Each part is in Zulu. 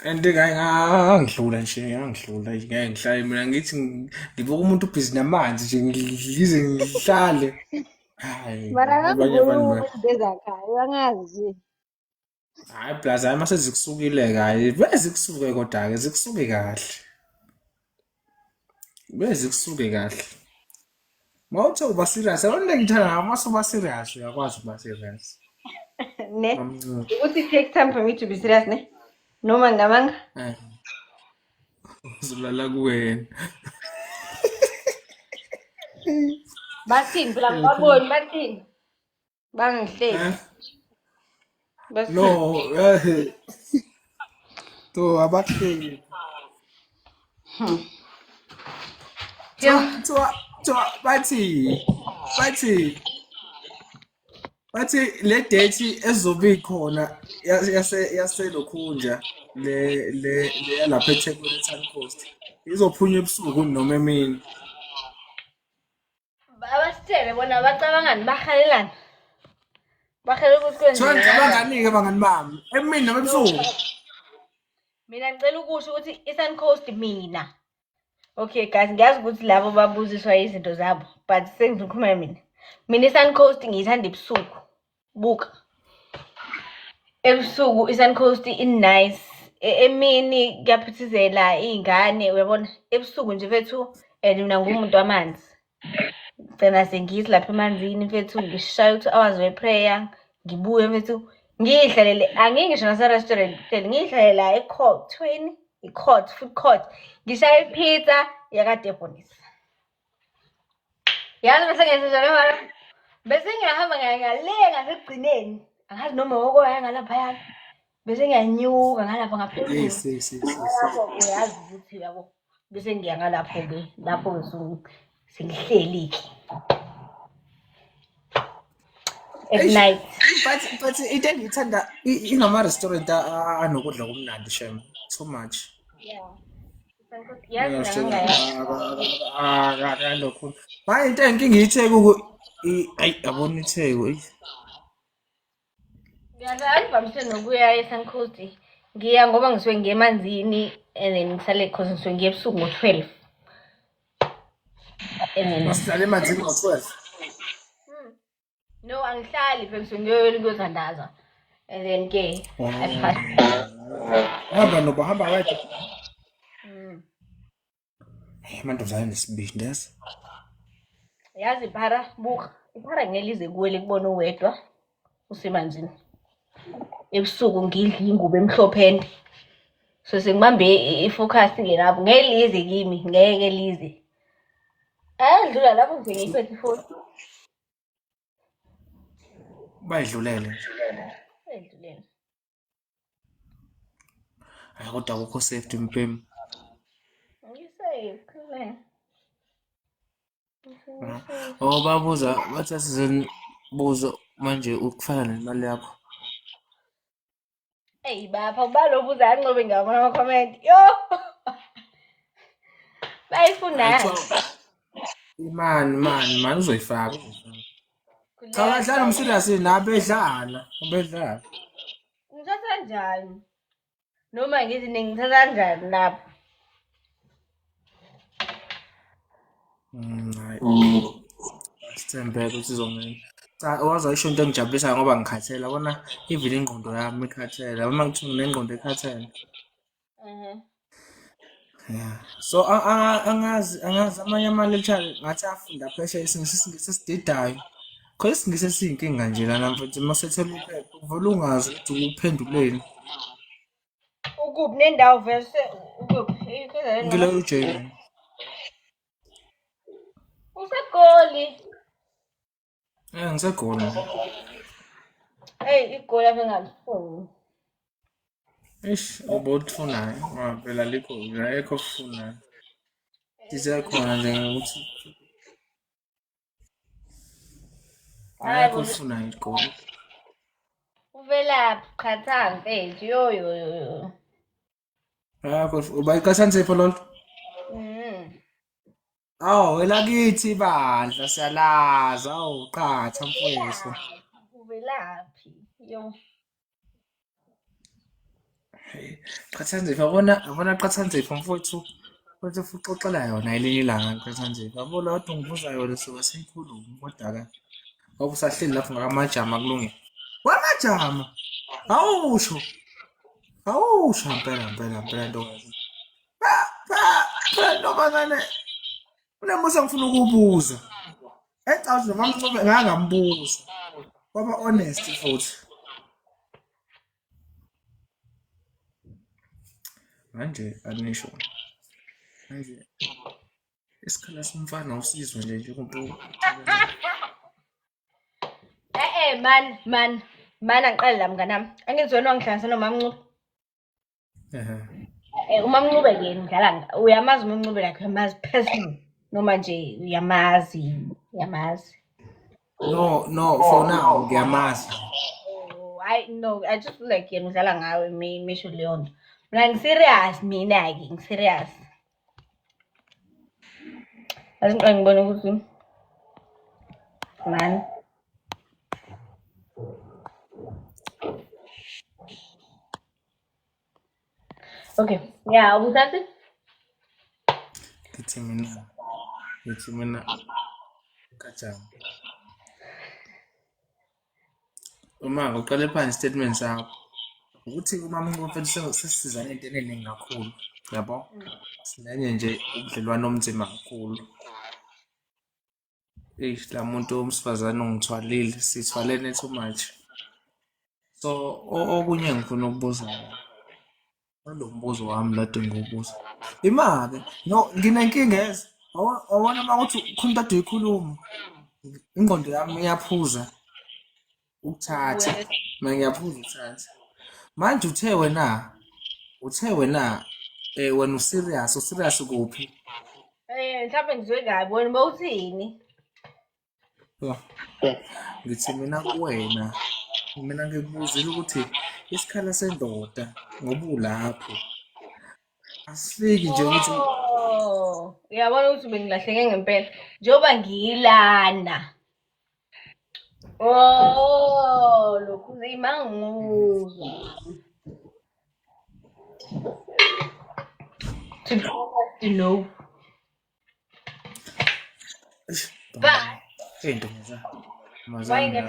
And ngangidlula nje, ngangidlula nje, ngeke ngihlale mina ngithi ngibuka umuntu ubhizi namanzi nje ngize ngihlale. Hayi, Mara abanye abantu akangivumi izinto ezakhayo, angazi nje. Hhayi plus hhayi mase zikusukile-ke hhayi vele zikusuke kodwa-ke zikusuke kahle. Vele zikusuke kahle. Uma uthe uba serious, yabona into engithanda ngayo uma usuba serious uyakwazi ukuba serious. Ne? Mamncane. Ukuthi it takes time for me to be serious, ne? Noma nginamanga? Eh. Uzolala kuwena. Bathini phela ngibaboni bathini? Bangihleki. Eh? Bathini? No, to abahleki. Yeah. Kuthiwa kuthiwa bathi le date ezobe ikhona yaselokhunja le yalapha eThekwini eTown Coast izophunywa ebusuku noma emini. Abasitshele bona bacabangani bahalelana. Bahalela ukuthi Kuthiwa kwenziwe ngicabangani-ke bangani bami emini noma ebusuku. Mina ngicela ukusho ukuthi i-Sun Coast mina. Okay guys, ngiyazi ukuthi labo babuziswa izinto zabo, but sengizokhuluma mina. Mina i-Sun Coast ngiyithanda ebusuku. Buka. Ebusuku i-Sun Coast i-nice. Emini kuyaphithizela iy'ngane uyabona. Ebusuku nje mfethu and mina ngumuntu wamanzi. Gcina sengithi lapha emanzini mfethu ngishaye u-2 hours we-prayer ngibuye mfethu ngiyihlalele angiyi ngisho nase-restaurant kuphela ngiyihlalele la e-court kuthiwa i-court food court ngishaye i-pizza yakaDebonis. Yazi bese ngenze njalo mara bese ngiyahamba ngale ngasekugcineni angazi noma wokoya ngalaphayana bese ngiyanyuka ngalapha ngaphezulu. Yes. Lapho uyazi ukuthi yabo bese ngiya ngalapho-ke lapho-ke sengihleli-ke at Eish. night. But into engiyithanda ingama-restaurant anokudla okumnandi shem too much. Yeah. Yazi mina ngingaya. Kalokhu hayi into enkinga iTheku ayi yabona iTheku eyi. Ngiyazi angivamise nokuya e-Sun Coast. Ngiya ngoba ngisuke ngiye emanzini and then ngisale cause ngisuke ngiye ebusuku ngo-12. And then Masihlale emanzini ngo-12. No, angihlali phela ngisuke ngiyoyela ukuyothandaza. And then ke I pass. Hamba noba hamba wedwa. Hey, amantombazane nesibindi yazi. Yazi iphara buka. Iphara ngeke lize kuwe likubone uwedwa usemanzini. Ebusuku ngidla ingubo emhlophe ende. So sengibambe i-focus ke lapho ngeke lize kimi, ngeke lize. Ayadlula lapho nje ngiyiphethe ifoni. Bayidlulele. Ayidlulele. Hayi kodwa akukho safety mbhemu. Ngisafe, khululeka. Oh babuza bathi asizenibuzo manje ukufana nemali yakho. Eyi bapha ubalobuza ancobe ngiyabona ama-comment. Yo! Bayifunani? Imani mani mani uzoyifaka. Cha badlala umserious nabedlala, ubedlala. Ngithatha kanjani? Noma ngithi ningithatha kanjani lapho? Hayi. Sithembeke ukuthi izongena. Cha waze wayisho into engijabulisayo ngoba ngikhathele yabona even ingqondo yami ikhathele. Uma ngithi nginengqondo ekhathele. Yeah. So angazi amanye ama-lecture ngathi afunda phesheya isiNgisi isiNgisi esididayo. Khona isiNgisi esiyinkinga nje lana mfethu uma sethela iphepha uvele ungazi ukuthi uphenduleni. Ukuphi nendawo vese ukuphi? EKZN Ngila noma? uJ man. UseGoli. Eh ngiseGoli. Eyi iGoli ave ngalifuni. Eish ubothunayo ngoba phela likho ayekho okufunayo. Sisekhona nje ngokuthi Hayi ayekho bo okufunayo iGoli. uvelaphi qhatha mfethu yo yo yo yo. Ayekho uba iqathanisipho lolo. Awu elakithi bandla siyalazi awu qhatha mfowethu. Uvelaphi? Yo. Hey, Qhathanzipho yabona yabona Qhathanzipho mfowethu mfowethu fuxoxela yona elinye ilanga Qhathanzipho yabona kodwa ungibuza yona suka siyikhulume kodwa-ke ngoba usahleli lapho ngakamajama kulungile wamajama awusho awusho mpela mpela mpela ntokazi phela ntombazane unemusa ngifuna ukubuza ecathi noma mncube ngangambuza kwaba honest futhi manje anisho manje isikhala somfana usizwe nje njengomuntu. Eh eh man man man angiqale la mnganami. Angithi wena wangihlanganisa noMamncube. Ehhe. Eh uMamncube ke ngidlala uyamazi uMamncube like uyamazi personal noma nje uyamazi uyamazi. No no for now ngiyamazi. Oh, I no I just feel like yena udlala ngawe misho leyo nto. Mina ngiserious mina-ke ngiserious. Ake ngiqale ngibone ukuthi man. Okay, yeah, ubuthathi? Ngithi mina ngithi mina kajama. Uma uqale phansi statement sakho ukuthi uma mfethu sesisizane entweni eningi kakhulu yabo sinenye nje ubudlelwano obunzima kakhulu eish la muntu womsifazane ungithwalile sithwalene too much so okunye ngifuna ukubuza Lo mbuzo wami lade ngiwubuza. Imake, no nginenkinga yeza. Wabona uma kuthi khona into ade uyikhuluma. Ingqondo yami iyaphuza ukuthatha. Mina ngiyaphuza ukuthatha. Manje uthe wena, uthe wena eh wena userious, userious kuphi? Eh mhlawumbe ngizwe kabi wena bowuthini? Ngithi mina kuwena, mina ngikubuzile ukuthi isikhala sendoda ngoba ulapho asifiki nje ukuthi Oh, uyabona ukuthi bengilahleke ngempela njengoba ngiyilana. Oh, lokhu zimanguzwa. To be honest, no. But Hey ntombazane. Ntombazane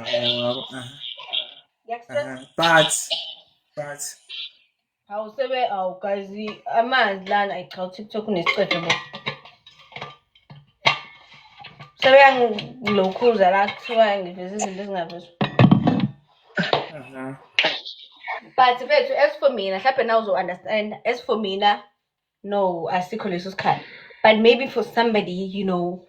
but but Hawu sebe awu guys amanzi lana ayi cha uTikTok unesicefe bo. Sebeyangilokhuza la kuthiwa ngiveza izinto ezingavezwa. But mfethu as for mina mhlawumbe nawe uzo-understand as for mina no asikho leso sikhala but maybe for somebody you know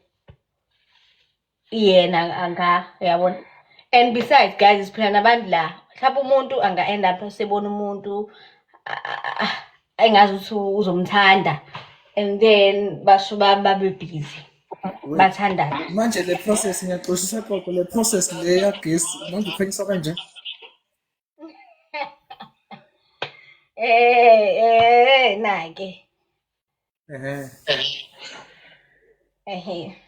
yena anga uyabona and besides guys siphila nabantu la mhlawumbe umuntu anga end up sebona umuntu engazi ukuthi uzomthanda and then basho babe busy bathandana manje le process ngiyaxoshisa xoxo le process le yagesi manje ukhanyiswa kanje Eh eh nake. Ehe. Ehe.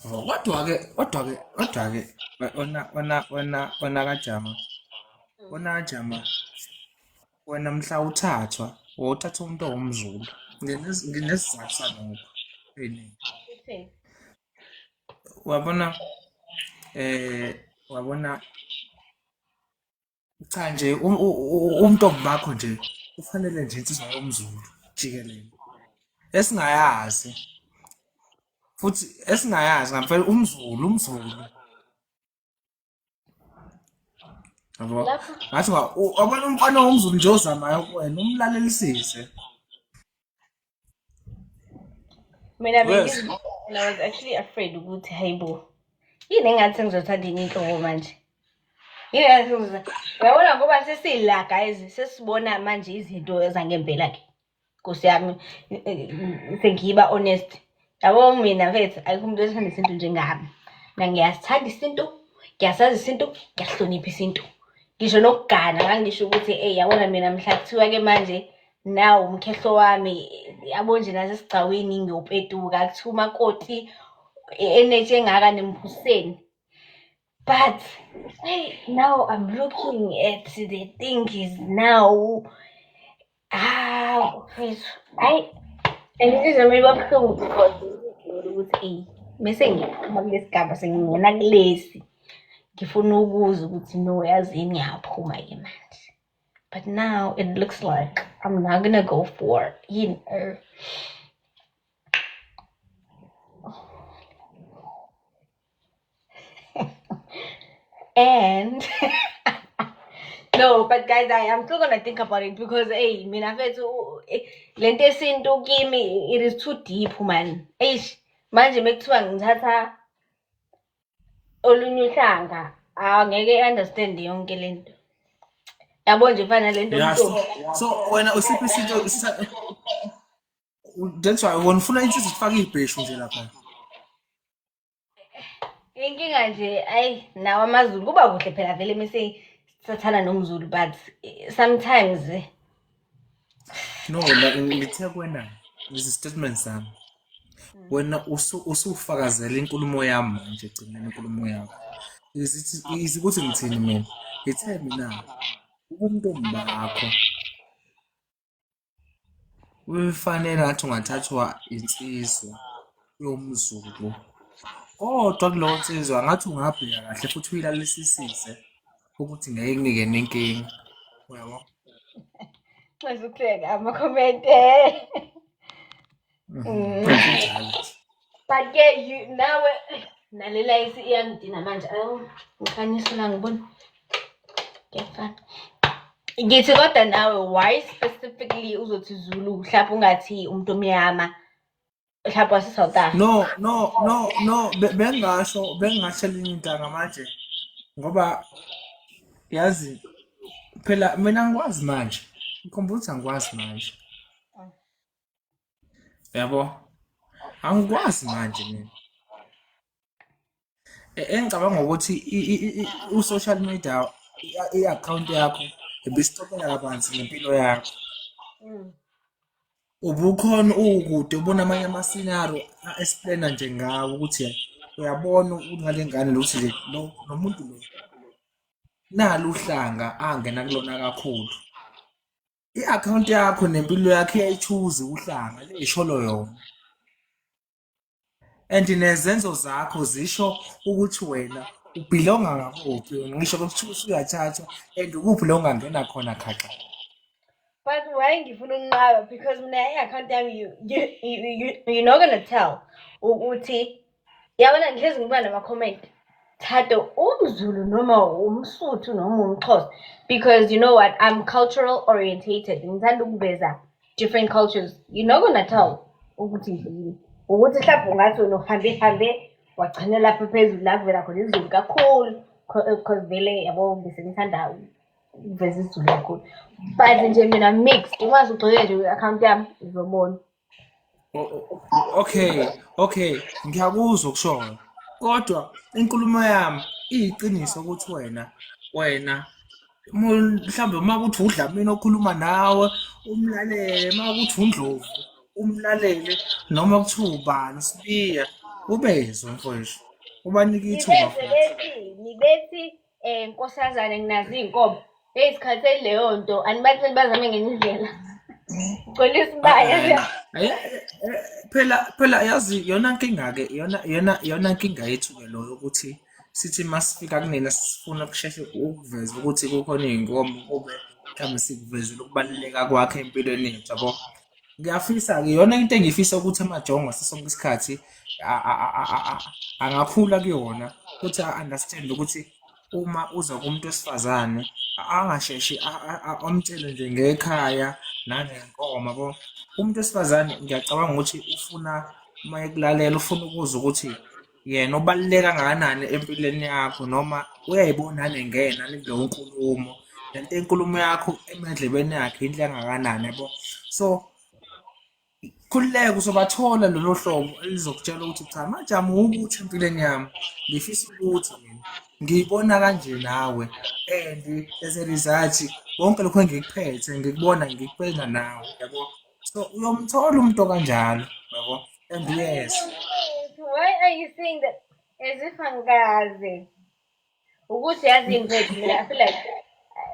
Oh, kodwa-ke kodwa-ke kodwa-ke wena wena wena wena kajama wena kajama wena mhla uthathwa wothatha umuntu owumzulu nginesizathu salokho eningi wabona eh wabona cha nje umntombi bakho nje ufanele nje insizwa yomzulu jikelele esingayazi futhi esingayazi ngampela umzulu umzulu yabo ngathi wabona umfana womzulu nje ozamayo kuwena umlalelisise Mina bengizi and I was actually afraid ukuthi hayibo yini engathi sengizothanda enye inhlobo manje. Yini engathi sengizothanda. Uyabona ngoba sesila guys sesibona manje izinto ezangempela ke. Nkosi yami sengiba honest. Yabo mina mfethu ayikho umuntu othanda isintu njengami. Mina ngiyasithanda isintu, ngiyasazi isintu, ngiyahlonipha isintu. Ngisho nokugana ngangisho ukuthi eyi yabona mina mhla kuthiwa-ke manje nawu umkhehlo wami yabo nje nasesigcawini ngiyopetuka kuthiwa umakoti energy engaka nimphuseni. But hey, now I'm looking at the thing is now. Ah, mfethu, hayi, and inhliziyo yami iba buhlungu because ukuthi eyi, mese ngiphuma kulesi gaba sengingena kulesi. Ngifuna ukuzwa ukuthi no, yazini ngiyaphuma-ke manje. But now it looks like I'm not gonna go for, you know. And no, but guys, I am still gonna think about it because hey, mina mfethu lento yesintu kimi it is too deep man. Eish, manje mekuthiwa ngithatha olunye uhlanga, angeke understand yonke lento. Yabo nje fana lento Yeah, so wena usiphi isinto that's why wena ufuna insizwa ifake ibheshu nje lapha. Inkinga nje ayi nawo amaZulu kuba kuhle phela vele mese sathana nomZulu but sometimes no la ngithe kuwena lezi statement sami wena usufakazela inkulumo yami manje egcineni inkulumo yakho izithi ukuthi ngithini mina ngithe mina ubuntombi bakho Kufanele ngathi ungathathwa insizwa yomZulu, kodwa kuleyo nsizwa ngathi ungabheka kahle futhi uyilalelisise ukuthi ngeke ikunike nenkinga, uyabo? Nxese ukuhleka amakhomenti. Kunjalo nje. But ke you nawe nale layisi iyangidina manje. Awu ngikhanyisa la ngibona. Kuyafana. Ngithi kodwa nawe why specifically uzothi Zulu mhlawumbe ungathi umuntu omnyama mhlawumbe wase South Africa. No, no, no, no, bengasho bengasho elinye intanga manje ngoba yazi phela mina angikwazi manje. Ngikhumbula ukuthi angikwazi manje. Yabo? Angikwazi manje mina. Engicabanga ukuthi u-social media i-akhawunti yakho ibisixoxela kabanzi ngempilo yakho. Ubukhona uwukude ubona amanye ama-scenario a-explain-a nje ngawo ukuthi uyabona ukuthi ngale ngane lo ukuthi nje lo lo muntu lo nalu uhlanga angena kulona kakhulu. I-akhawunti yakho nempilo yakho iyayi-choose uhlanga leyisholo yona. And nezenzo zakho zisho ukuthi wena ubhilonga ngakuphi ngisho kuthiwa usuyathathwa and ukuphi la ungangena khona khaxa. But why ngifuna ukunqaba because mina i-account yami you're not gonna tell ukuthi yabona ngihlezi ngiba nama-comment Thato umZulu noma umSuthu noma umXhosa because you know what I'm cultural orientated ngithanda ukuveza different cultures you're not gonna tell ukuthi yini ukuthi mhlawumbe ungathi wena uhambe hambe wagcina lapha phezulu la kuvela khona isiZulu kakhulu because vele yabo bese ngithanda ukuveza isiZulu kakhulu but nje mina mixed uma ugxile nje kwi-account yami uzobona. Okay, okay, ngiyakuzwa okushoyo. Kodwa inkulumo yami iyiqiniso ukuthi wena wena mhlawumbe uma kuthi uDlamini okhuluma nawe umlalele, uma kuthi uNdlovu umlalele noma kuthiwa ubani Sibiya ubezwe mfowethu. Ubanike ithuba futhi. Nibethi nkosazane nginazo iy'nkomo. Heyi sikhathele leyo nto anibatheli bazame ngenye indlela. Ngicela isibaya. Phela phela yazi yona nkinga-ke yona yona yona nkinga yethu-ke loyo ukuthi sithi masifika kunina sifuna ukusheshe ukuveza ukuthi kukhona iy'nkomo kube mhlawumbe sikuvezela ukubaluleka kwakho empilweni yethu yabo. Ngiyafisa-ke iyona into engifisa ukuthi amajongo ngaso sonke isikhathi angakhula kuyona ukuthi a-understand ukuthi uma uza kumuntu wesifazane angasheshi amtshele nje ngekhaya nangenkomo yabo. Umuntu wesifazane ngiyacabanga ukuthi ufuna uma ekulalela ufuna ukuzwa ukuthi yena ubaluleke kangakanani empilweni yakho noma uyayibona nengena kuleyo nkulumo lento enkulumo yakho emendlebeni yakhe inhle kangakanani yabo. So khululeka uzobathola lolo hlobo elizokutshela ukuthi cha manje amuwukuthi empilweni yami ngifisa ukuthi mina ngiyibona kanje nawe and as a result konke lokho engikuphethe ngikubona ngikuphetha nawe yabo. So uyomthola umuntu okanjalo yabo and yes. Why are you saying that as if angikaze? Ukuthi yazi mfethu mina I feel like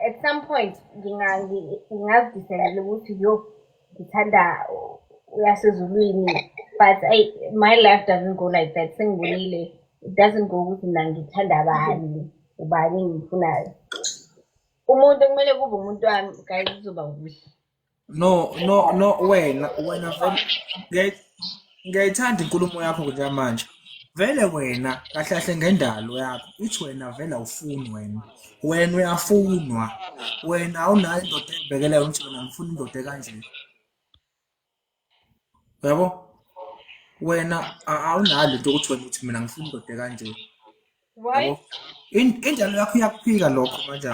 at some point ngingazidecide ukuthi yo ngithanda uyasezulwini, but my life doesn't go like that. Sengibonile it doesn't go ukuthi mina ngithanda bani, ubani engimfunayo. Umuntu kumele kube umuntu wami, guys, kuzoba kuhle. No, no, no, wena vele ngiyayithanda inkulumo yakho njengamanje. Vele wena kahle kahle ngendalo yakho ithi wena vele awufuni wena. Wena uyafunwa. Wena awunayo indoda ebhekeleyo ukuthi wena ngifuna indoda ekanje. Uyabo? Wena awunayo lento yokuthi wena uthi mina ngifuna indoda ekanje. Why? Yabo? Indalo yakho iyakuphika lokho manje.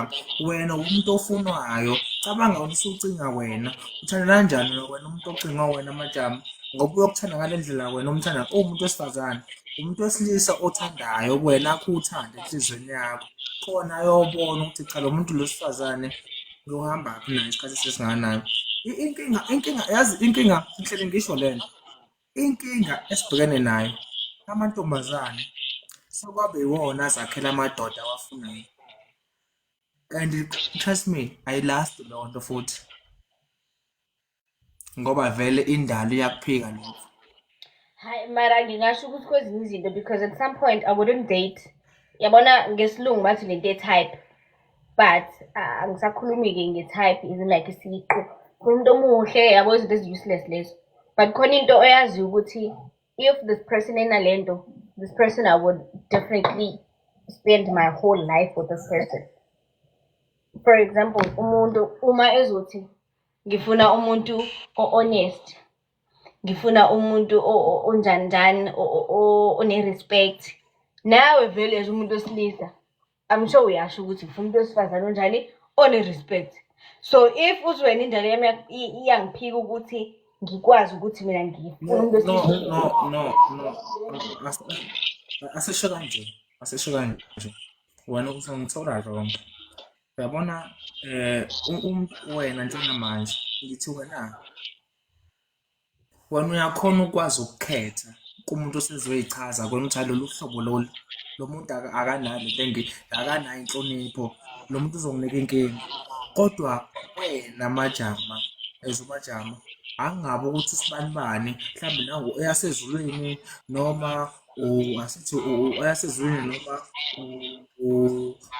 Wena umuntu ofunwayo. Cabanga wena usucinga wena. Uthanda kanjani wena umuntu ocingwa wena majama? Ngoba uyokuthanda ngale ndlela wena omthanda. Uwumuntu wesifazane. Umuntu wesilisa othandayo kuwena akho uthande enhliziyweni yakho. Khona ayobona ukuthi cha lo muntu lo wesifazane ngiyohamba phi naye isikhathi esingakanani. Inkinga yazi inkinga ngihlele ngisho lento. Inkinga esibhekene nayo amantombazane sekwabe iwona azakhela amadoda awafunayo. And trust me, ayilast leyo nto futhi. Ngoba vele indalo iyakuphika lokho. Hayi, mara ngingasho ukuthi kwezinye izinto, because at some point I wouldn't date. Yabona ngesilungu bathi lento ye-type, but angisakhulumi-ke nge-type is like isiqu. Khona umuntu omuhle, yabo, izinto ezi-useless lezo. But khona into oyaziyo ukuthi if this person enalento, this person I would definitely spend my whole life with this person. For example, umuntu uma ezothi ngifuna umuntu o-honest, ngifuna umuntu onjani njani, one-respect. Nawe vele as umuntu wesilisa, I'm sure uyasho ukuthi ngifuna umuntu wesifazane onjani, one-respect. So if uthi wena indalo yami iyangiphika ukuthi ngikwazi ukuthi mina ngifuna umuntu No, wesilisa. no, no, no. Asisho kanje. Asisho kanje. Wena uzongithola wrong. Uyabona wena njengamanje ngithi wena uyakhona ukwazi ukukhetha kumuntu osezoyichaza kwena ukuthi lolu hlobo lolu lo muntu akanayo lento akanayo inhlonipho, lo muntu uzonginika inkinga. Kodwa wena majama, as umajama, angabe ukuthi usibanibani mhlawumbe nangu eyasezulwini noma asithi eyasezulwini noma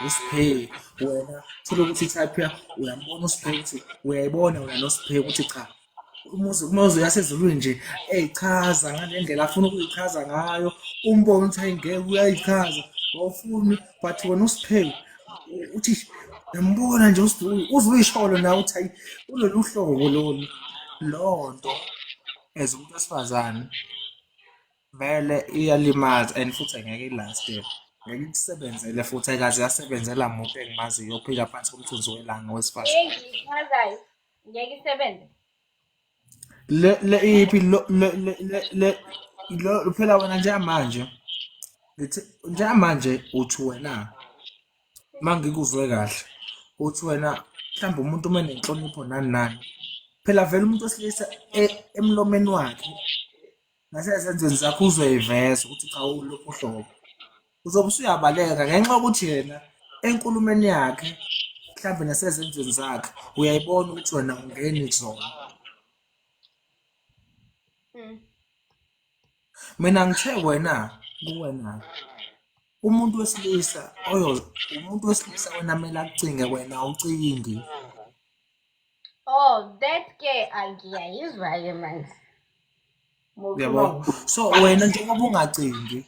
uSphe, wena thola ukuthi i-type yakho uyambona uSphe ukuthi uyayibona wena noSphe ukuthi cha umuzi uyasezulwini nje eyichaza ngale ndlela afuna ukuyichaza ngayo, umbone ukuthi hayi ngeke uyayichaza, awufuni, but wena uSphe uthi uyambona nje uSphe uze uyisholo nawe uthi hayi kulolu hlobo lolu. Leyo nto as umuntu wesifazane vele iyalimaza and futhi angeke ilaste, ngeke ikusebenzele futhi ayikaze yasebenzela muntu engimaziyo ophila phansi komthunzi welanga wesifazane. Engiyichazayo ngeke isebenze. Le iphi lo le le le le lo phela wena njengamanje ngithi njengamanje uthi wena mangikuzwe kahle uthi wena mhlawumbe umuntu uma enenhlonipho nani nani, phela vele umuntu wesilisa emlomeni wakhe nasezenzweni zakhe uzoyiveza ukuthi cha ulokhu uhlobo, uzobe usuyabaleka ngenxa yokuthi yena enkulumeni yakhe mhlawumbe nasezenzweni zakhe uyayibona ukuthi wena ungeni kuzona. Mina ngithe wena kuwena umuntu wesilisa umuntu wesilisa wena kumele akucinge, wena awucingi. Oh, that ke angiyayizwa-ke manje. Yabo. So wena njengoba ungacingi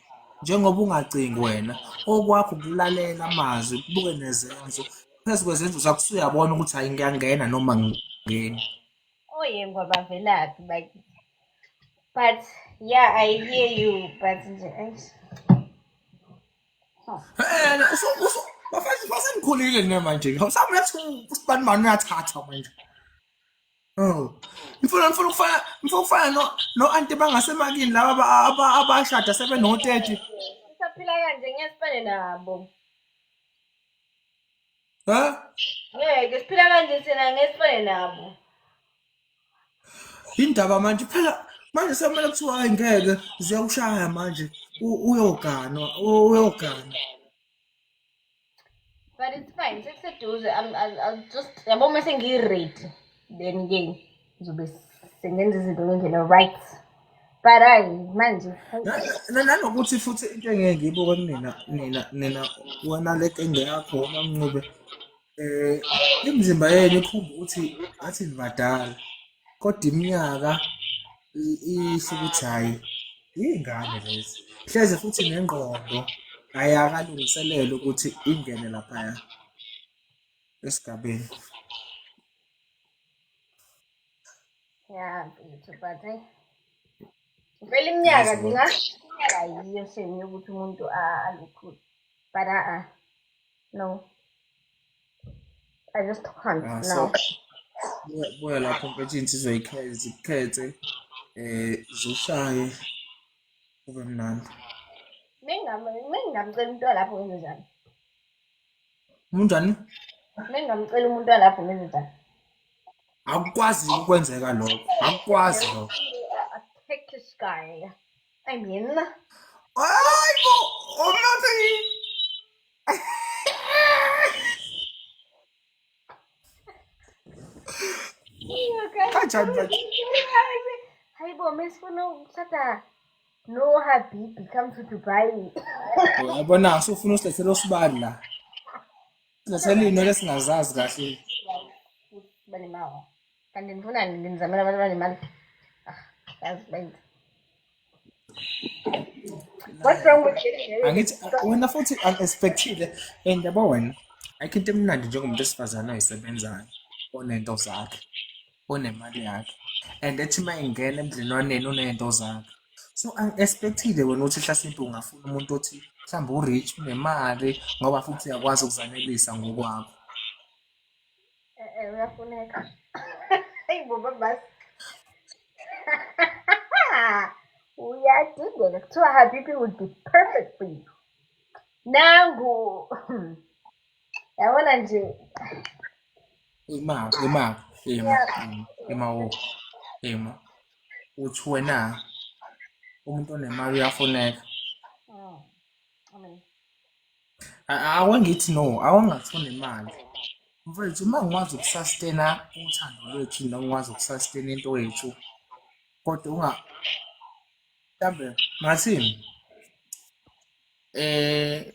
wena, okwakho ukulalela amazwi, ubuke nezenzo, phezu kwezenzo zakho usuyabona ukuthi hayi ngiyangena noma ngingeni. Oyengwa bavelaphi bakithi. But yeah, I hear you, but nje eish. Bafethu basenikhulile nina manje. Awusabe uyathi usibani bani uyathatha manje. Oh. Ngifuna ukufana no anti bangasemakini laba abashada sebeno 30. Sisaphila kanje ngeke sifane nabo. Ha? Ngeke siphila kanje thina, ngeke sifane nabo. Indaba manje phela manje sekumele kuthiwa hayi ngeke ziyawushaya manje uyoganwa uyogana. But it's fine, sekuseduze. I'll just yabo uma sengiyi-ready then-ke ngizobe sengenza izinto ngendlela right. But hayi manje Nanokuthi futhi into engeke ngiyibuke kunina nina nina wena le nkenge yakho uMaMncube imizimba yenu ikhomba ukuthi ngathi nibadala kodwa iminyaka isho ukuthi hhayi iy'ngane lezi hleze futhi nengqondo ayakalungiselelwa ukuthi ingene laphaya esigabeni. Ya mfethu, but hayi vele iminyaka Yazi kodwa. ngingasho iminyaka yiyo shame yokuthi umuntu alukhulu, but a-a no, I just can't Ah, now. so buya buya lapho mfethu iy'nsizwa zikhethe zishaye kube mnandi. Mengingamcela umuntu walapho ngenze njani? Umunjani? Mengingamcela umuntu walapho ngenze njani? Akukwazi ukwenzeka lokho, akukwazi lokho. A Turkish guy. I mean, Hayi bo, umnotho. Kanjani manje? Hayi bo, mesifuna ukuthatha no habibi come to Dubai. Uyabona usufuna usilethele osibani la. Silethele iy'nwele esingazazi kahle. Banemali. Kanti nifunani nginizamela abantu abanemali? Ah, yazi benze. What's wrong with getting married? Angithi wena futhi unexpectedly and yabo wena ayikho into emnandi njengomuntu wesifazane oyisebenzayo onento zakhe onemali yakhe and ethi uma ingena ebudlelwaneni uney'nto zakhe. So unexpectedly wena uthi hlasimpe ungafuna umuntu othi mhlawumbe u-rich unemali ngoba futhi uyakwazi ukuzanelisa ngokwakho. Eh, uyafuneka. Hayi bo babasi. Uyadingeka. Kuthiwa Habibi would be perfect for you. Nangu. Yabona nje. Ima, ima, ima, ima, ima wo, ima. Uthi wena umuntu onemali uyafuneka. I mean, Awangithi no, awangathi unemali. Mfethu uma ngikwazi ukusustaina uthando lwethu noma ngikwazi ukusustaina into yethu kodwa unga mhlambe ngathini?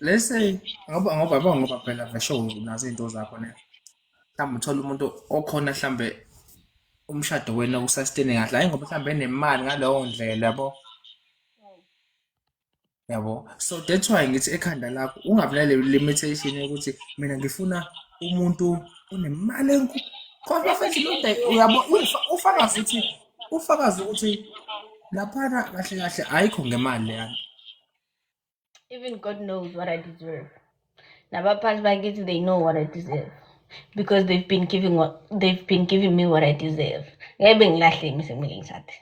Let's say ngoba phela vesho unazo izinto zakho ne. Mhlawumbe uthole umuntu okhona mhlambe umshado wena usustain kahle, hayi ngoba mhlambe enemali ngaleyo ndlela yabo. Yabo. So that's why ngithi ekhanda lakho ungabi nale limitation yokuthi mina ngifuna umuntu onemali enkulu. Kodwa futhi lo nto uyabo ufakazi ukuthi ufakazi ukuthi laphana kahle kahle ayikho ngemali leyana. Even God knows what I deserve. Nabaphansi bakithi, they know what I deserve because they've been giving me what I deserve. Ngeke bengilahle mise kumele ngithathe.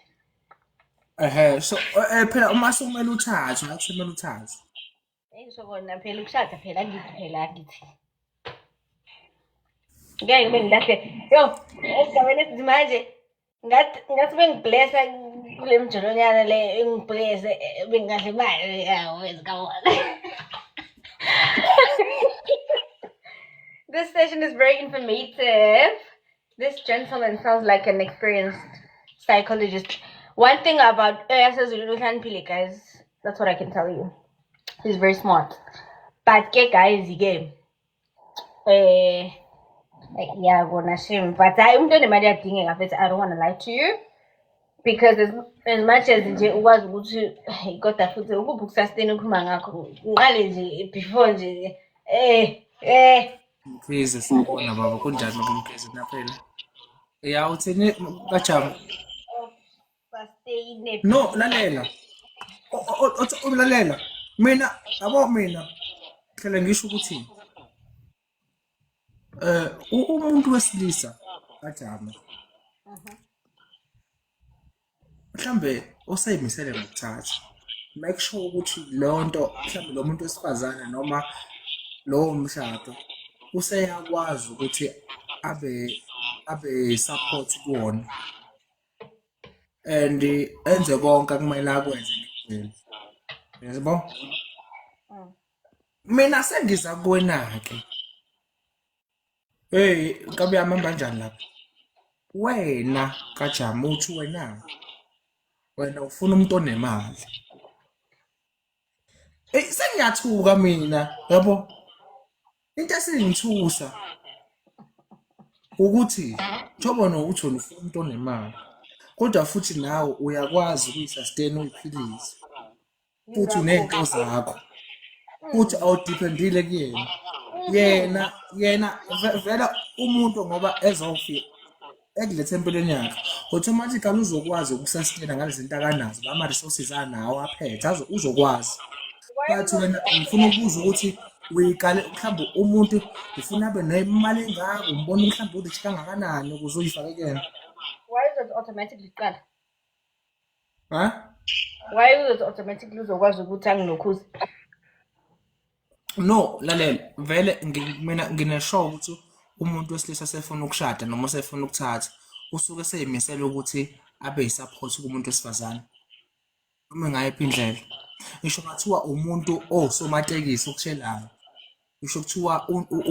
Ehhe, so phela uma sekumele uthathe, akusemele uthathe. Engisho kona phela ukushada phela angithi phela angithi. Ngeke ngibe ngilahle. Yo, esigabeni esithi manje ngathi bengiblessa kule mjolonyana le engiblesse bengahle imali yawo ezikawona. This session is very informative. This gentleman sounds like an experienced psychologist. One thing about Uyasezulu uhlakaniphile, guys, that's what I can tell you. He's very smart. But ke guys, ke yeah, kona shame. But hayi umuntu onemali uyadingeka mfethu. I don't want to lie to you. Because as much as nje ukwazi ukuthi hey kodwa futhi ukuphi ukusustain ukhuluma ngakho ngiqale nje before nje Mkhize sibona baba kunjani baba Mkhize naphela. Ya uthini kaJamu? Sustain. No, lalela. Lalela. Mina yabo mina hlele ngisho ukuthi umuntu wesilisa kaJamu mhlambe oseyimisele ngokuthatha make sure ukuthi leyo nto mhlambe lo muntu wesifazane noma lowo mshado useyakwazi ukuthi abe support kuwona and enze konke akumele akwenze ngendlela yabo. Mina sengiza kuwena-ke Hey, nkabi yami hamba kanjani lapho? Wena kaJama uthi wena wena ufuna umuntu onemali. Ey sengiyathuka mina yabo. Into esingithusa ukuthi njengoba nokuthi wena ufuna umuntu onemali kodwa futhi nawe uyakwazi ukuyi-sustain uyiphilise futhi uney'nto zakho futhi awudependile kuyena yena yena vele umuntu ngoba ezofika ekulethe empilweni yakhe automatically uzokwazi ukusustaina ngalezi zinto akanazo ama-resources anawo aphethe uzokwazi. But wena ngifuna ukubuza ukuthi uyiqale mhlawumbe umuntu ufuna abe nemali engaka umbona mhlawumbe urich kangakanani ukuze uyifake kuyena. Why uzothi automatically kuqala? Ha? Why uzothi automatically uzokwazi ukuthi anginokhuze? No, lalela vele mina ngine-sure ukuthi umuntu wesilisa sefuna ukushada noma sefuna ukuthatha usuke eseyimisele ukuthi abe yi-support kumuntu wesifazane noma ngayiphi indlela. Ngisho ngathiwa umuntu owusomatekisi okushelayo, ngisho kuthiwa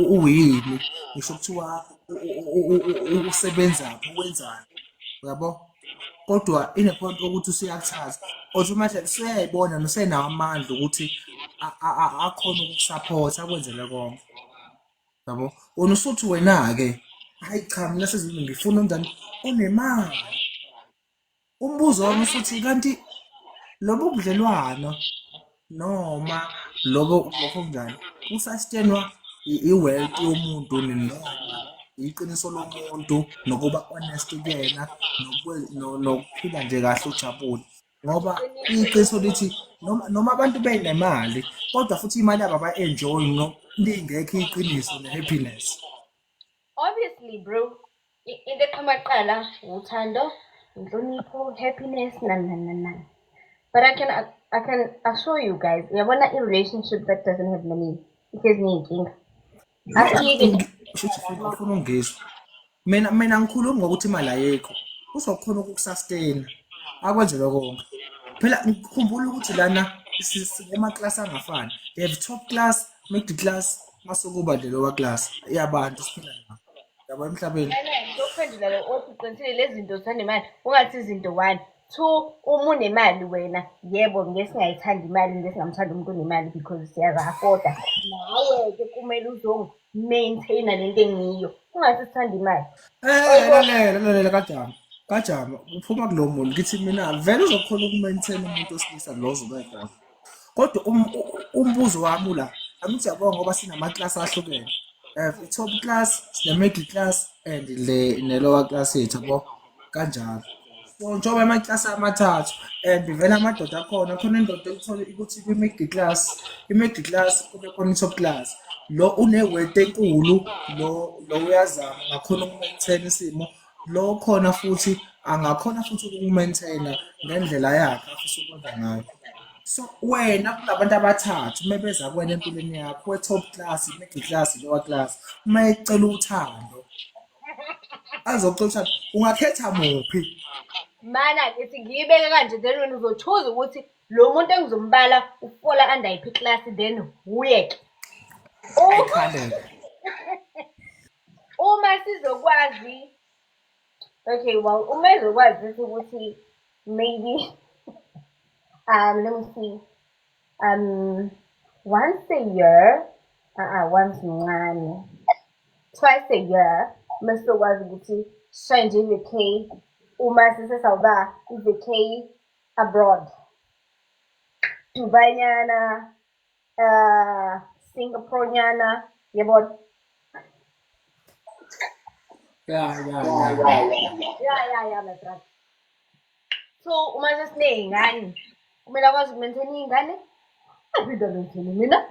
uyini, ngisho kuthiwa usebenzaphi, wenzani, uyabo? Kodwa ine-point yokuthi usuyakuthatha automatically usuyayibona nosenawo amandla ukuthi akhone ukukusupport akwenzele konke, yabo? Wena usuthi wena-ke, hayi cha mina sezimi ngifuna umngani onemali. Umbuzo wami usuthi kanti lobu budlelwano noma lobo lokho kunjani kusustainwa i-wealth yomuntu noma iqiniso lomuntu nokuba honest kuyena nokuphila nje kahle ujabule ngoba iqiniso lithi noma abantu benemali kodwa futhi imali yabo aba-enjoy no lingekho iqiniso ne-happiness. Obviously bro, into eqhama kuqala uthando, inhlonipho, happiness, nani nani nani nani. But I can assure you guys, uyabona i-relationship that doesn't have money, ihlezi ney'nkinga. Afike Shuthi ufuna ungizwe. Mina ngikhuluma ngokuthi imali ayikho. Uzokhona ukukusustain akwenzele konke. Phela ngikhumbula ukuthi lana kuma-class angafani. They have top class, middle class, mase kuba le lower class yabantu siphila nabo. Yabo emhlabeni. Ngizokuphendula lo othi uqinisile lezi zinto zithanda imali. Ungathi izinto one. Two, uma unemali wena, yebo ngeke singayithandi imali, ngeke singamthandi umuntu onemali because siyazi-afforda. Nawe-ke kumele uzongi-maintain-a lento engiyo. Ungathi sithanda imali. Eh lalela lalela kaJama. Kajama uphuma kulo muntu ngithi mina vele uzokhona ukumaintain umuntu wesilisa lo ozobe khona. Kodwa umbuzo wami ula angithi yabonga ngoba sinama-class ahlukene. I-top class, sine-middle class and le ne-lower class yethu yabo kanjalo. So njengoba ama-class amathathu and vele amadoda akhona khona indoda ethole ukuthi kwi-middle class, i-middle class kube khona i-top class. Lo une-wealth enkulu, lo uyazama angakhona ukumaintain isimo, lo khona futhi angakhona futhi ukumaintain ngendlela yakhe afisa ukwenza ngayo. So wena kulabantu abathathu uma beza kuwena empilweni yakho we-top class, middle class, lower class, uma ecela uthando azocela uthando ungakhetha muphi? Mana-ke ngiyibeke kanje then wena uzochoose ukuthi lo muntu engizombala ufola under yiphi class then wuye-ke. Ayikhalele. Uma sizokwazi, okay, well, uma ezokwazi ukuthi maybe let me see, once a year, once mncane, twice a year, uma sizokwazi ukuthi sishaye nje i-vacay, uma sesesawuba i-vacay abroad. Dubai nyana, Singapore nyana, yabona? Ya. Ya, my brother. So uma sesiney'ngane, kumele akwazi ukumaintain iy'ngane, aphinde amaintain mina.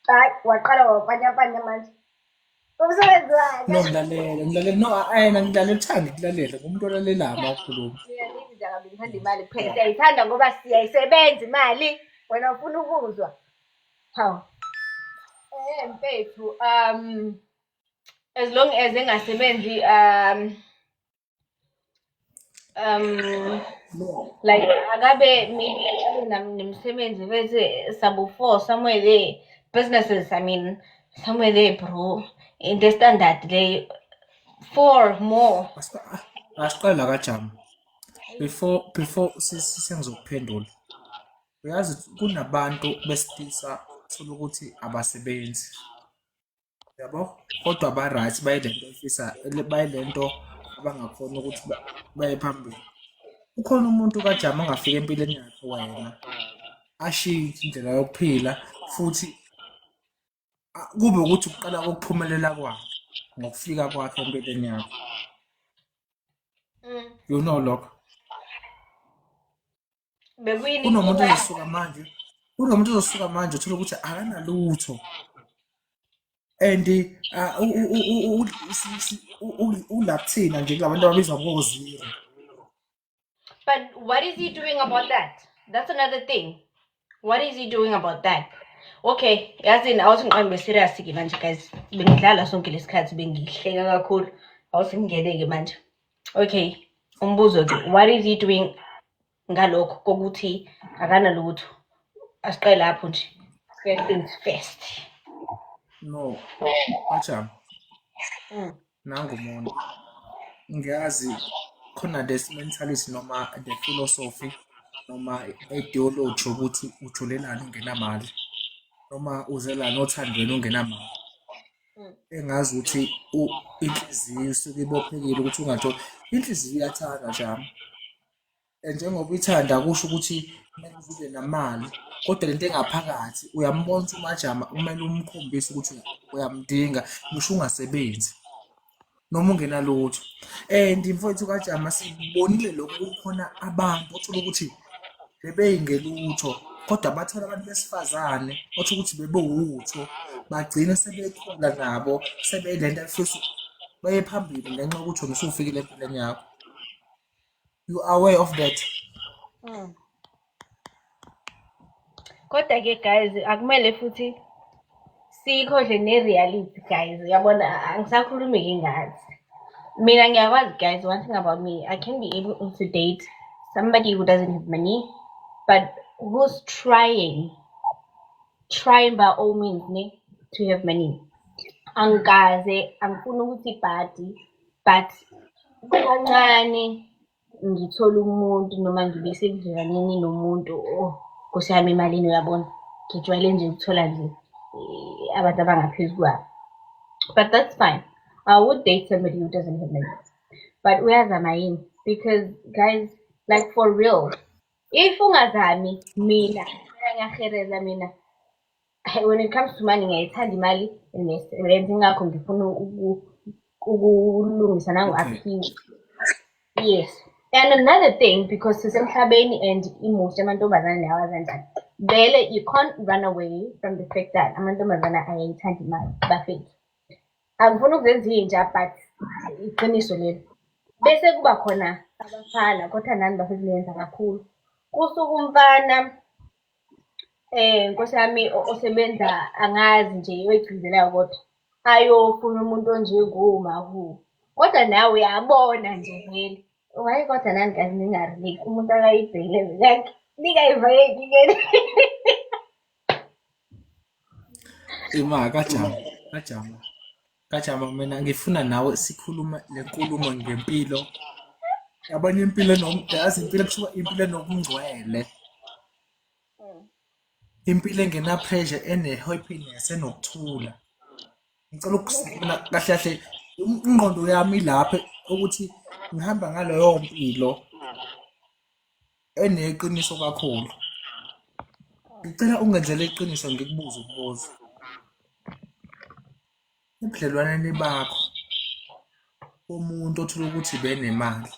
Hayi, waqala wapanyapanya manje. Umsebenzi wakhe. No, ngilalela, ngilalela. No, ayena ngilalela uthanda ukulalela, ngumuntu olalelayo uma ukhuluma. Mina ngithi nje akabe ngithanda imali kuphela. Siyayithanda ngoba siyayisebenza imali. Wena ufuna ukuzwa. Hawu. Mfethu, as long as engasebenzi like akabe maybe abe nemisebenzi bese sabo four somewhere there. Businesses, I mean, somewhere there, bro. In the standard le four more. Asiqale la kaJama. Before sengizokuphendula. Uyazi kunabantu besilisa uthola ukuthi abasebenzi. Yabo? Kodwa ba-right bayilento efisa bayilento abangakhona ukuthi baye phambili. Ukhona umuntu kaJama ongafika empilweni yakhe wena ashintshe indlela yokuphila futhi kube ukuthi ukuqala kokuphumelela kwakhe ngokufika kwakhe empilweni yakho. You know lokho. Bekuyini Kunomuntu inkinga? ozosuka manje, kunomuntu ozosuka manje uthola ukuthi akanalutho. And ula kuthina nje kulabantu ababizwa ngo-zero. But what is he doing about that? That's another thing. What is he doing about that? Okay, yazini awuthi ngiqambe serious ke manje guys. Bengidlala sonke lesikhathi, bengihleka kakhulu. Awuthi ngingene ke manje. Okay, umbuzo ke, what is he doing ngalokho kokuthi akanalutho? Asiqale lapho nje. First things first. No, Bajama. Nangu umuntu. Ngiyazi khona this mentality noma the philosophy noma ideology ukuthi ujulelani ungenamali noma uzelani othandweni ungenamali. Engazi ukuthi inhliziyo isuke ibophekile ukuthi ungatholi. Inhliziyo iyathanda Jama. Njengoba ithanda kusho ukuthi kumele ube namali, kodwa lento engaphakathi uyambona ukuthi uMajama kumele umkhombise ukuthi uyamdinga ngisho ungasebenzi noma ungenalutho. And mfowethu kaJama sibonile lokhu, kukhona abantu othola ukuthi bebeyingelutho kodwa bathola abantu besifazane othola ukuthi bebewutho, bagcine sebekhula nabo sebeyilento efisa baye phambili ngenxa yokuthi wena usufikile empilweni yakho. You are aware of that? Kodwa ke guys, akumele futhi siyikhohle ne-reality guys. Uyabona, angisakhulumi ngingazi. Mina ngiyakwazi guys, one thing about me, I can be able to date somebody who doesn't have money, but who's trying by all means ne, to have money. Angikaze, angifuni ukuthi ibhadi, but kancane ngithola umuntu noma ngibe sebudlelwaneni nomuntu, oh Nkosi yami emalini uyabona, ngijwayele nje ukuthola nje abantu abangaphezu kwami. But that's fine. I would date somebody who doesn't have money. But uyazama yini? Because guys, like for real, if ungazami, mina ngiyahereza mina. When it comes to money, ngiyayithanda imali and ngiyayisebenza, ingakho ngifuna ukulungisa nangu-aphiwe. Yes. And another thing, because sisemhlabeni and i-most amantombazane nawo kanjani. Vele, you can't run away from the fact that amantombazane ayayithanda imali, bafethu. Angifuni ukuzenza inja, but iqiniso lelo. Bese kuba khona abafana, kodwa nani bafethu niyenza kakhulu. Kusuka umfana, nkosi yami osebenza angazi nje oyigcinzelayo kodwa ayofuna umuntu onjengoMahu. Kodwa nawe uyabona nje vele. Why kodwa nani guys ninga-relate, umuntu akayibhekele yakhe ningayivayeki ke. Ima kaJama, kaJama. Kajama mina ngifuna nawe sikhuluma le nkulumo ngempilo. Yabona impilo yazi impilo kuthiwa impilo enobungcwele. Impilo engena pressure, ene happiness, enokuthula. Ngicela mina kahle kahle ingqondo yami ilapha ukuthi ngihamba ngaleyo mpilo eneqiniso kakhulu. Ngicela ungenzele iqiniso ngikubuze umbuzo. Ebudlelwaneni bakho umuntu othola ukuthi benemali,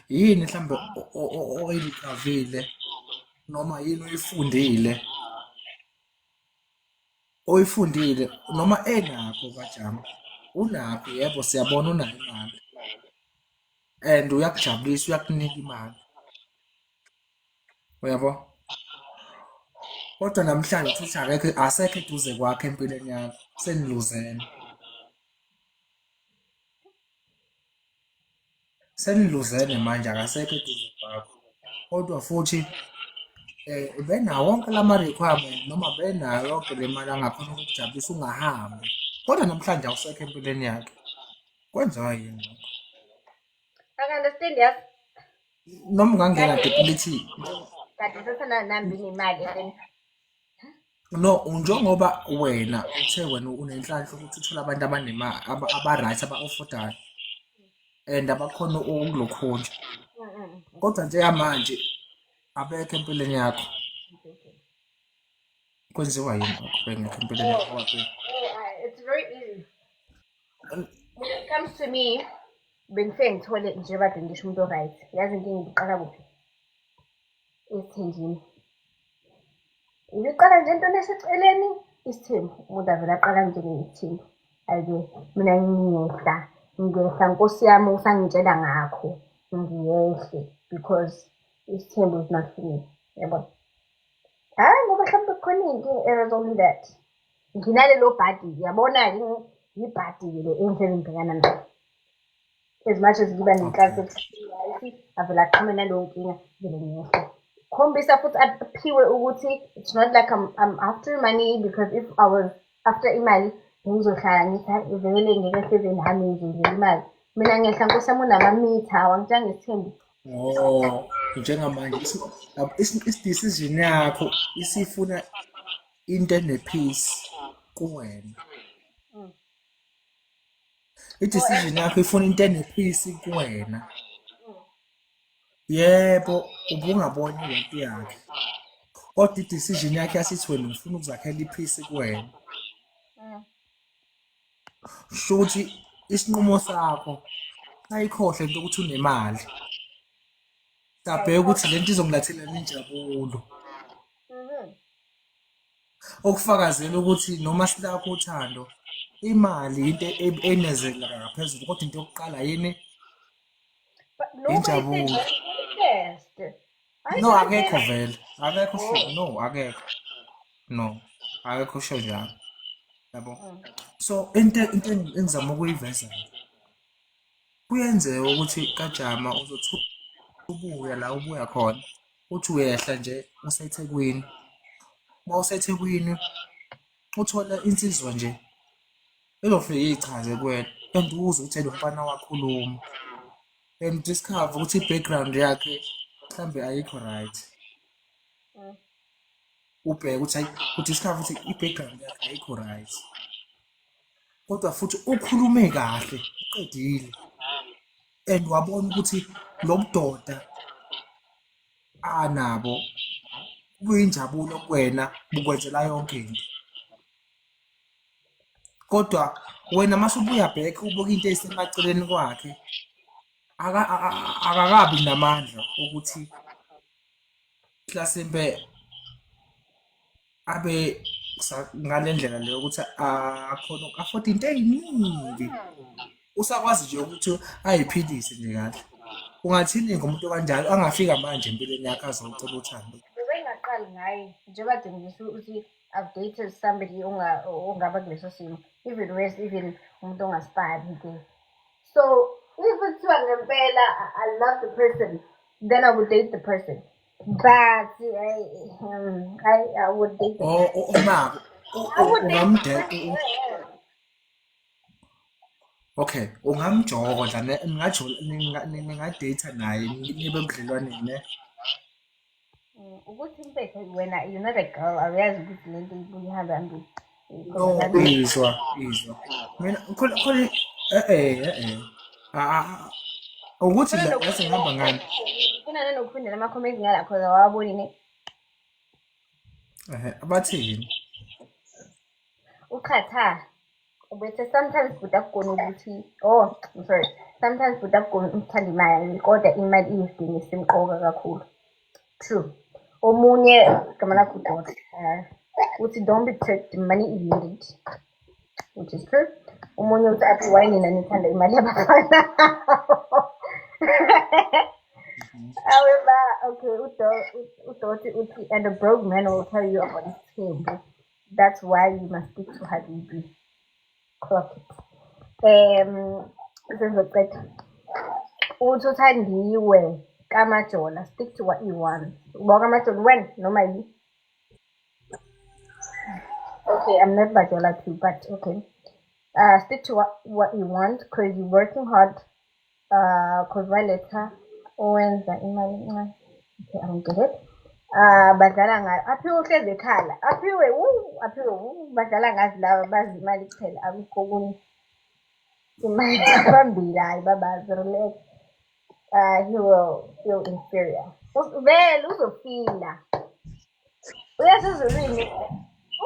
yini mhlambe oyilikavile noma yini oyifundile oyifundile noma enakho kaJama? Unakho, yebo, siyabona unayo imali and uyakujabulisa, uyakunika imali, uyabo, kodwa namhlanje futhi akekho, asekho eduze kwakho empilweni yakho, seniluzene, seniluzene manje, akasekho eduze kwakho, kodwa futhi Ubenawo wonke lama-requirement noma benayo yonke le mali angakhona ukukujabulisa ungahambi, kodwa namhlanje awusekho empilweni yakhe. Kwenziwa yini lokho? Aka-understand, yazi. Noma ungangena deep lithi Kade sesana nami nemali and then No, njengoba wena uthe wena unenhlanhla ukuthi uthole abantu abanemali, aba-right, aba-affordayo and abakhona ukulokhunja, kodwa njengamanje abekho empilweni yakho. Kwenziwa yini lokho bengekho empilweni yakho bobabili? Oh, it's very easy. When it comes to me, bengifike ngithole nje kade ngisho umuntu o-right. Yazi inkinga ibiqala kuphi? Esithenjini. Ibiqala nje entweni eseceleni, isithembu. Umuntu avele aqala ngitshele isithembu. Hhayi-ke mina ngiyehla, ngiyehla Nkosi yami usangitshela ngakho. Ngiyehle because isithembu is not for me. Yabona? Hhayi, ngoba mhlawumbe kukhona iy'nkinga, it was only that. Nginalelo bhadi, yabona-ke, yibhadi-ke le engihlezi ngibhekana nayo. As much as ngiba nenhlanhla right, avele aqhamuke naleyo nkinga, vele ngiyehle. Khombisa futhi aphiwe ukuthi it's not like I'm after money, because if I was after imali bengizohlala ngithi hhayi vele ngeke hleze nami ngizodlela imali. Mina ngehla, Nkosi yami, unamamitha wangitshela ngesithembu. Oh, njengamanje i-decision yakho isifuna into ene-peace kuwena. I-decision yakho ifuna into ene-peace kuwena. Yebo, ubungabona i-worth yakhe, kodwa i-decision yakhe yasithi wena ufuna ukuzakhela i-peace kuwena. Shuthi isinqumo sakho sayikhohle into ukuthi unemali. Sabheka ukuthi lento izongilathela injabulo. Okufakazela ukuthi noma silakho uthando, imali into enezela ngaphezulu, kodwa into yokuqala yini? But nobody said Injabulo. first. No, akekho vele. Akekho sho, no, akekho. No, akekho sho njalo. Yabo. So into engizama ukuyiveza, kuyenzeka ukuthi kajama uzothi ubuya la ubuya khona, uthi uyehla nje useThekwini. Uma useThekwini uthole insizwa nje ezofike iyichaze kuwena and uzwe ukuthi lo mfana wakhuluma and discover ukuthi i-background yakhe mhlambe ayikho right. Ubheke ukuthi hayi, udiscover ukuthi i-background yakhe ayikho right, kodwa futhi ukhulume kahle uqedile and wabona ukuthi lo budoda anabo kuyinjabulo kuwena, bukwenzela yonke into. Kodwa wena mase ubuya back ubuka into eyisemaceleni kwakhe, akakabi namandla ukuthi mhlasimpe abe ngale ndlela leyo ukuthi akhona uku-afford into ey'ningi, usakwazi nje ukuthi ayiphilise nje kahle. Ungathini ngomuntu kanjalo angafika manje empilweni yakhe azocela uthando? Bengingaqali ngaye njengoba kade ngisho ukuthi I've dated somebody ongaba kuleso simo, even worse, even umuntu ongasipani-ke. So if kuthiwa ngempela I love the person, then I would date the person. But I would date the Oh, unako I would date the ungamdate person. Okay, ungamjola ne, ningajola, ningadate naye, nibe ebudlelwaneni ne? Ukuthi mfethu wena you're not a girl, awuyazi ukuthi lento ibuye ihambe hambe. No, izwa, izwa. Mina khona khona eh. Ah, ukuthi la yazi ngihamba ngani? Funa nanokufundela ama-comments ngala cause awaboni ne. Eh, abathini? Uchatha ubethe sometimes bhuti akugona ukuthi, oh, I'm sorry, sometimes bhuti akugona ukuthanda imali, kodwa imali iyisidingo esimqoka kakhulu. True. Omunye igama lakho uDot uthi don't be tricked, money is needed, which is true. Omunye uthi athi why nina nithanda imali yabafana? However, okay, uDot uthi and a broke man will tell you about isithembu. That's why you must stick to Habibi. Clock it. Sengizoceda. Uthi uthandiwe. KaMajola, stick to what you want. Uba kaMajola when noma yi. Okay, I'm not Majola too, but okay. Stick to what you want because you're working hard. Cause waletha owenza imali encane. Okay, I don't get it. Badlala ngayo. Aphiwe uhlezi ekhala. Aphiwe, woo, aphiwe, woo, badlala ngazi laba bazi imali kuphela akukho okunye. Imali phambili hayi babazi relax. He will feel inferior. Vele uzofila. Uyasezulwini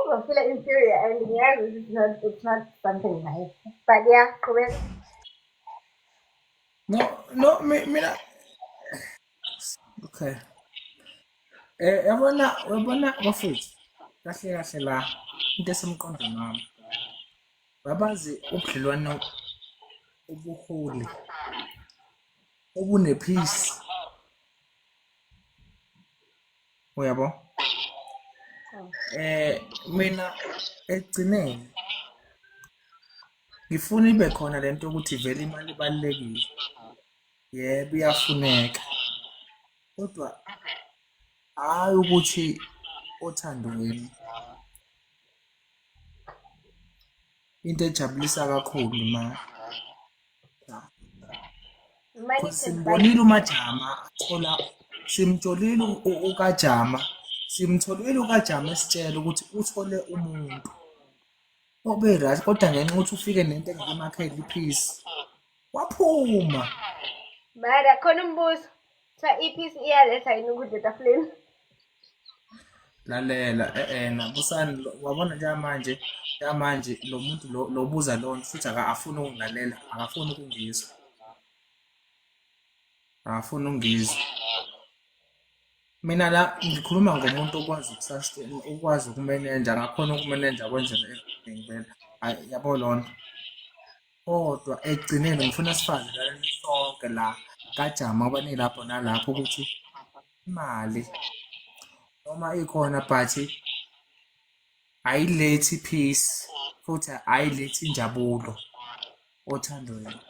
uzofila inferior and ngiyazi ukuthi it's not something nice. But yeah, qhubeka. No, mina, okay. Yabona bafethu, kahle kahle la into esemqondweni wami. Babazi ubudlelwano obuholi obune-peace. Uyabo? Mina ekugcineni ngifuna ibe khona lento yokuthi vele imali ibalulekile. Yebo, iyafuneka. Kodwa hhayi ukuthi othandweni into ejabulisa kakhulu imali. Cha. Money Cause can buy simbonile uMajama athola, simtholile uKajama, simtholile uKajama esitshela ukuthi uthole umuntu obe-right, kodwa ngenxa yokuthi ufike nento engeke imakhele i-peace, waphuma. Mara khona umbuzo. Kuthiwa i-peace iyaletha yini ukudla etafuleni? Lalela, nabusani, wabona njengamanje lo muntu lo lobuza lonto futhi akafuni ukungilalela, akafuni ukungizwa. Akafuni ukungizwa. Mina la ngikhuluma ngomuntu okwazi uku-sustain, okwazi ukumenenja, angakhona ukumenenja akwenzele everything vele. Hhayi, yabo lonto. Kodwa ekugcineni ngifuna sifazelane sonke la kaJama abanilapho nalapho ukuthi imali noma ikhona but ayilethi peace futhi ayilethi injabulo othandweni.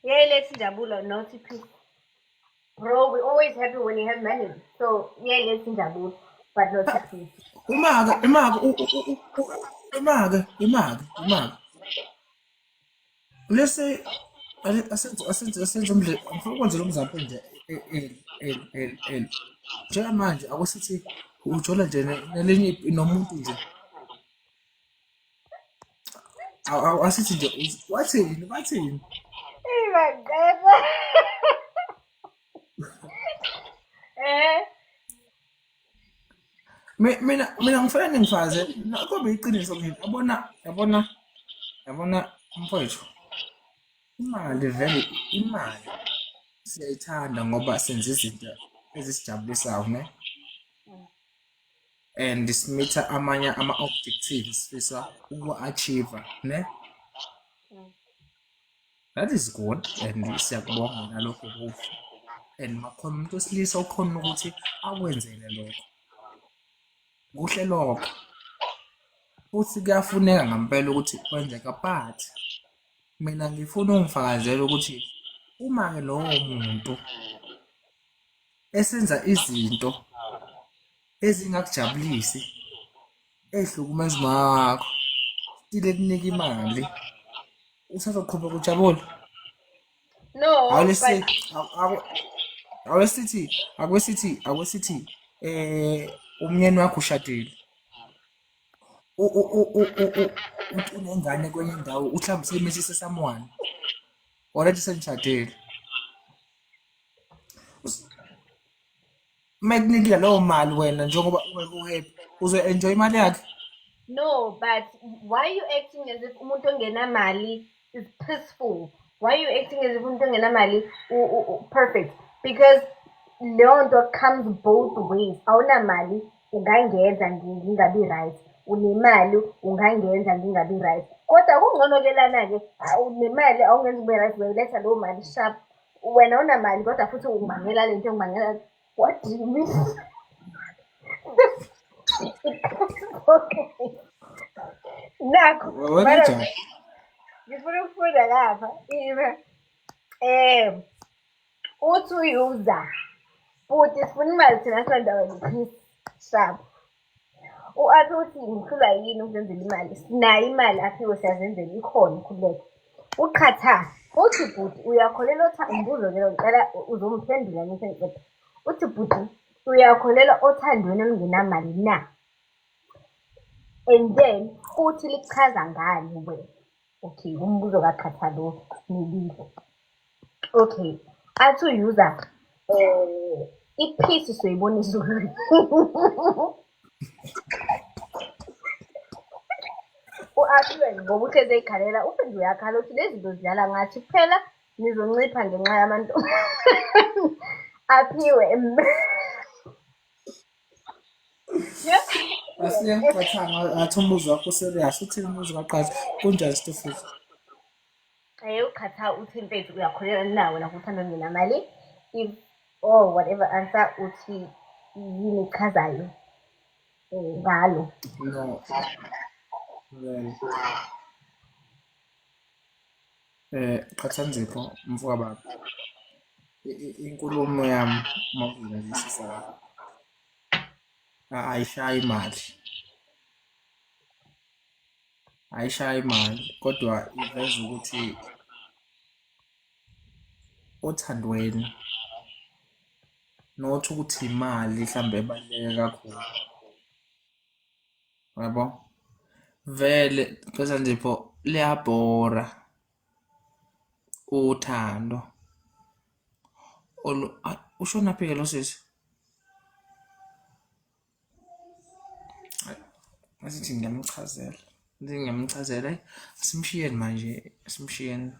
Iyayiletha injabulo, not i-peace. Bro, we always happy when you have money. So iyayiletha injabulo, but not i-peace. Uma-ke uma-ke let's say asenze ngifuna ukwenza lo mzampo nje el el el el njengamanje akusithi ujola nje nelinye nomuntu nje, asithi nje wathini bathini. Eyi baqeda. Eh. Mina ngifuna ningifaze kobe iqiniso mina, yabona mfowethu, imali vele imali siyayithanda ngoba senza izinto ezisijabulisayo ne, and simitha amanye ama-objectives sifisa ukuwa-achieve ne, that is good and siyakubonga nalokho kuhle, and makhona umuntu wesilisa okhona ukuthi akwenzele lokho, kuhle lokho futhi kuyafuneka ngempela ukuthi kwenzeka. But mina ngifuna ungifakazele ukuthi uma-ke lowo muntu esenza izinto ezingakujabulisi, ey'hlukumeza umoya wakho, still ekunika imali, usazoqhubeka ujabule? No, Awulesi but awesithi umnyeni wakho ushadile, unengane kwenye indawo, mhlawumbe seyimisise someone already, senishadile, uma ekunikile leyo mali wena njengoba ungeke u-happy, uzo-enjoy imali yakhe? No, but why are you acting as if umuntu ongenamali is peaceful? Why are you acting as if umuntu ongenamali perfect? Because leyo nto comes both ways. Awunamali ungangenza ngingabi right. Unemali ungangenza ngingabi right. Kodwa kungcono-ke lana-ke unemali awungenza ube right, uyayiletha leyo mali sharp. Wena awunamali kodwa futhi ungibangela le nto engibangela. What do you mean? It comes both ways. Nakho Wena mara njani? Ngifuna ukufunda lapha. Ima. Uthi uyuza. Bhuti sifuna imali thina sinandawo ne-peace. Sharp. U-Aphi uthi ngihlulwa yini ukuzenzela imali? Sinayo imali Aphiwe siyazenzela ikhona khululeka. Uqhatha. Uthi bhuti uyakholelwa umbuzo ke lo ngicela uzomphendula ngithi ngiqeda. Uthi bhuti uyakholelwa othandweni olungenamali na? And then futhi likuchaza ngani wena? Okay, umbuzo kaQhatha lo mibili. Okay, athi u-user i-peace soyibona ezulwini. U-Aphiwe ngoba uhlezi ey'khalela uphinde uyakhala uthi lezi zinto zidlala ngathi kuphela nizoncipha ngenxa yamantombazane. Aphiwe Asiyamqathanga ngathi umbuzo wakho serious uthini umbuzo kaqhatha kunjani Stufuza? Uqhatha uthi mfethu uyakholelwa na wena kuthanda ngenamali if or whatever answer uthi yini echazayo ngalo. No. Well. Qhathanzipho mfoka baba. Inkulumo yami uma uzilalelisisa kahle ayishayi imali. Ayishayi imali kodwa iveza ukuthi othandweni not ukuthi imali mhlambe ebaluleke kakhulu. Yabo? Vele Qhathanzipho liyabhora uthando. Ushonaphi-ke lo sisi? Asithi ngiyamchazela, ngithi ngiyamchazela hhayi asimshiyeni manje, asimshiyeni.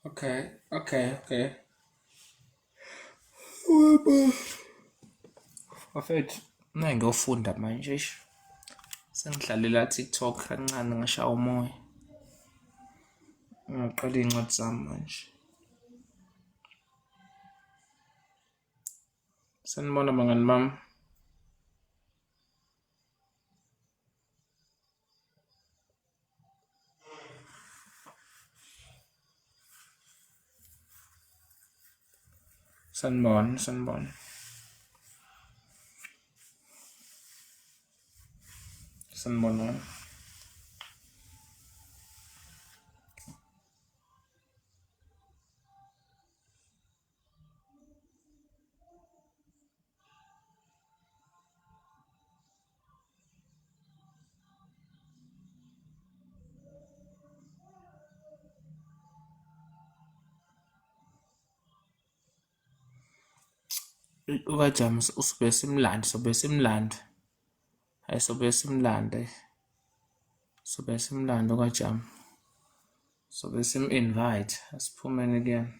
Okay, okay, okay. Bafethu, mina ngiyofunda manje eish. Sengihlalela TikTok kancane ngashaya umoya. Ngaqala iy'ncwadi zami manje. Sanibona bangani bami. Sanibona, sanibona. Sanibonani. UKaJames usuke simlanda sobe simlanda hhayi sobe simlanda sobe simlanda uKaJames sobe sim-invite asiphumeni kuyena.